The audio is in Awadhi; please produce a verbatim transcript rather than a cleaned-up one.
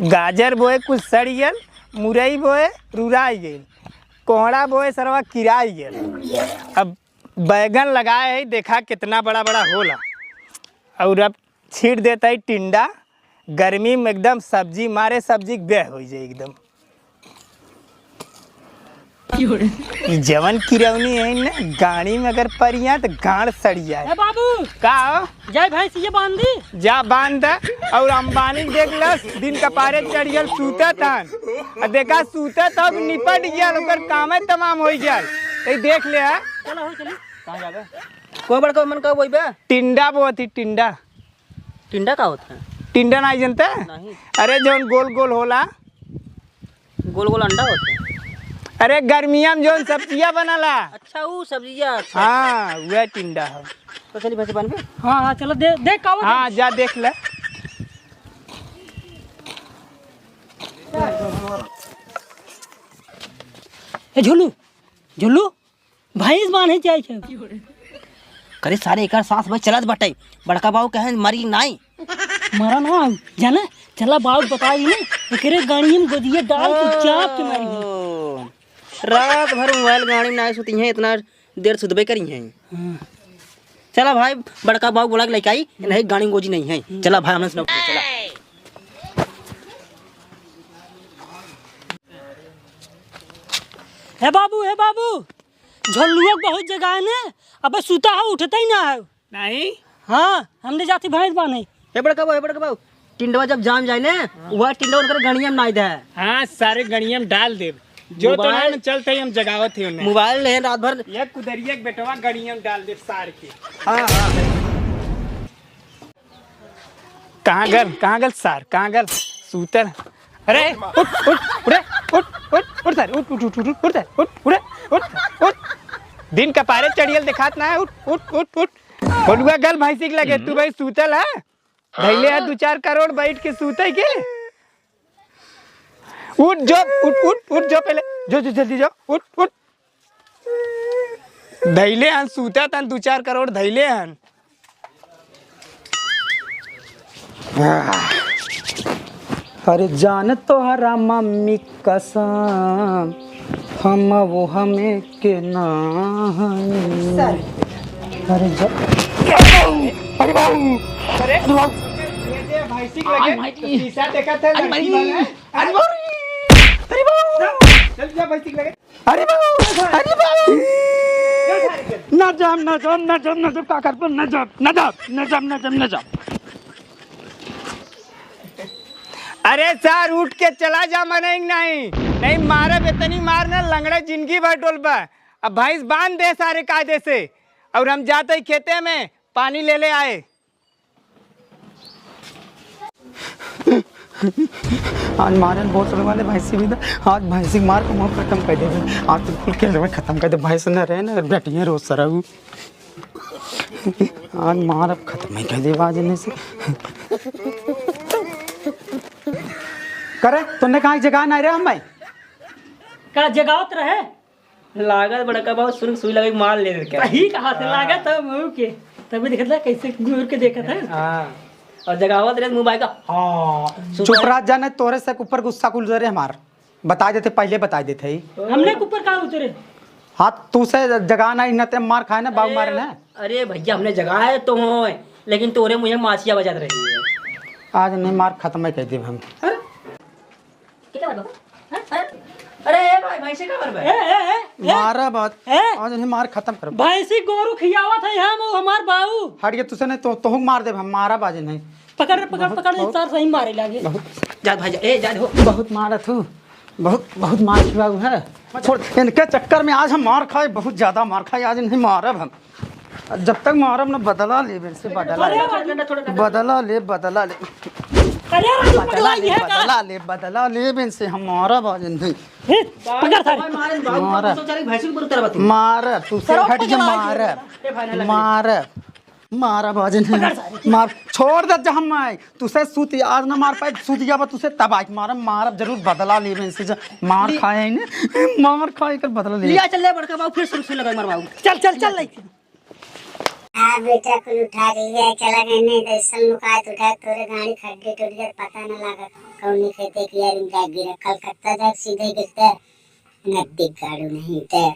गाजर बोए कुछ सड़ गयल, मुरई बोए रुराई गइल, कोहड़ा बोए सरवा किराई गयल। अब बैगन लगाए है, देखा कितना बड़ा बड़ा होला। और अब छीट देता है टिंडा, गर्मी में एकदम सब्जी मारे, सब्जी के बेह हो जाए एकदम। ई जवन किरौनी है ना, गाड़ी में अगर परिया तो गाड़ सड़िया। ए बाबू, का हो? जाए भैंस ये बांध दी। जा बांध दे। और अंबानी के देख लस, दिन कपारे चढ़ गल, सूतत हन। आ देखा, सूतत हन, निपट गल, ओकर कामे तमाम हो गल। तो देख ले, हाँ? चलो हो, चली। कहाँ जाबे? कोई बड़का मन का वही बे? टिंडा बोती, टिंडा। टिंडा का होता है? टिंडा नहीं जानते? नहीं। अरे, जौन गोल गोल होला। गोल गोल अंडा होता है? अरे, गर्मिया में जौन सब्जिया बनला। अच्छा, ऊ सब्जिया, अच्छा। हाँ, वह टिंडा है। तो चली भैंस बांध के। हाँ, हाँ, चलो, दे, देख का होता है? हाँ, जा देख ले। ए, झुल्लू, झुल्लू, भैंस बांधे जाए छे। करे सारे, एकर सास भाई चलत बटे, बड़का बाबू कहे मरी नाई। मरा ना, जाने, चला बाबू बताई ने, एकरे गाड़ी में गोदिया डाल के चाप के मारी है। ओ, रात भर मोबाइल गाड़ी में नाई सुती हैं, इतना देर सुतबे करी हैं। हाँ। चला भाई, बड़का बाबू बोला के लेके आई, नहीं गाड़ी में गोजी नहीं है। चला भाई, हमने सुना, चला। हे बाबू, हे बाबू, झल्लुआ के बहुत जगह है ने, अबे सुता है, उठता ही ना है। नहीं। हाँ, हमने जाती भैंस बांधे। हे बड़का बाबू, हे बड़का बाबू, टिंडवा जब जाम जाए ने, वह टिंडवा उनकर गणिया में नाई दे। हाँ, सारे गणिया में डाल देब। जो तो मोबाइल ना चलते ही हम जगावत ही उन्हें। मोबाइल ले रात भर। ये कुदरिया के बेटवा गणिया में डाल देब सार के। हाँ, हाँ। कहाँ गल, कहाँ गल सार, कहाँ गल? सूतल। अरे, उठ, उठ, उठ रे, उठ, उठ, उठ सार, उठ, उठ, उठ, उठ, उठ सार, उठ, उठ रे, उठ, उठ। दिन कपारे चढ़ियल देखात ना है, उठ, उठ, उठ, उठ। बोलुआ गल भैंसी के लगे, तू भाई सूतल है? धैले है दू चार करोड़ बैठ के सूते के? उठ जो, उठ, उठ, उठ जो पहले, जो, जो, जल्दी जो, उठ, उठ। धैले हन, सूता तन दू चार करोड़ धैले हन। अरे जान तोहरा मम्मी कसम, हम वो हमें के ना हई। अरे जा, अरे बाबू, अरे बाबू, अरे बाबू। ये, ये भैंसी के लगे, अरे भाई। शीशा देखा था, अरे लड़की भाई। वाला है। अरे बाबू, अरे बाबू। चल जा भैंसी के लगे। अरे बाबू, अरे बाबू। ना जाम, ना जाम, ना जाम, ना जाम, का करबो, ना जाम, ना जाम, ना जाम, ना जाम, ना जाम। अरे सार, उठ के चला जा, मनई नहीं, नहीं मारब, इतनी मार ना, लंगड़े जिंदगी भर डोलबा। अब भैंस बांध दे सारे कायदे से, और हम जाते ही खेते में पानी ले ले आए। आज मारन बहुत रोने वाले भैंसी भी था। आज भैंसी मार के मुंह खत्म कर देबे। आज तो कुल के खत्म कर दे। भैंस न रहे ना, बेटियां रोज सरऊ। आज मार अब खत्म ही कर देबे आज इन्हें से। करे, तूने कहा जगह ना रहे हम भाई? का जगावत रहे? लागत बड़का बाबू सुन सुई लगे मार ले क्या? सही कहा से हाँ। लागत है मुंह के। तभी देखत ला कैसे घूर के देखत है। हाँ। और जगावत रहे मुंह बाई का। हाँ। चुप रह जाने, तोरे से ऊपर गुस्सा कुल रे हमार। बता देते, पहले बता देते ही। हमने के ऊपर का उतरे? हाँ, तू से जगा ना, इन्हें ते मार खाए ना, बाबू अरे, मारे ना। अरे भैया, हमने जगाए तो हो, लेकिन तोरे मुझे माचिया बजात रही है। आज नहीं मार खत्म ही कर देब हम। हाँ? के का बात बा? हैं? हैं? अरे, ए भाई, भैंसे का बात बा? ए, ए, ए, ए। मारा बात। ए। आज इन्हें मार खत्म कर। भैंसी गोरू खियावत है हम, वो हमार बाऊ। हट के तुसे नहीं तो, तोहू मार देब हम, मारा बाज नहीं। पकड़ रे, पकड़, बहुत, पकड़, बहुत। इस तार सही मारे लागे। बहुत। जा भाई, जा, ए, जा हो। बहुत मारत हूँ। बहुत, बहुत मार खिलाऊ है। छोड़, इनके चक्कर में आज हम मार खाए, बहुत ज्यादा मार खाए, आज इन्हें मारब हम। जब तक मारब न बदला लेबे इनसे, बदला अरे ले। राजू। बदला ले, बदला ले। अरे राजू, बदला पकड़ा ले, है का? बदला ले, बदला लेबे इनसे, हम मारब आज इन्हें। हे, पकड़ सारे। मारे, बाबू, मारा। तो सारी भैंसी के ऊपर उतरवा तू। मारा, तू से करो हट जा, पकड़ा मारा। ए भाई, ना लगे। मारा। मारब आज इन्हें। पकड़ सारे। मार, छोड़ दे जा हम आए। तुसे सूत, आज ना मार पाए, सूत जाबा तुसे तब आए। मारब, मारब जरूर, बदला लेबे इनसे जा। मार ली। खाए इन्हें, मार खाए कर बदला ले। लिया चल ले बड़का बाबू, फिर सुन, सुन लगा मार बाबू। चल, चल, चल, ले। बेटा कुल उठा के लिया चला गए, नहीं तो ऐसा लुकात उठा तोरे गाड़ी खड्डे टूट जात, पता न लागत कौन खेते कि यार इनका गिरा। कलकत्ता जाके सीधे गिरते नदी गाड़ू नहीं ते।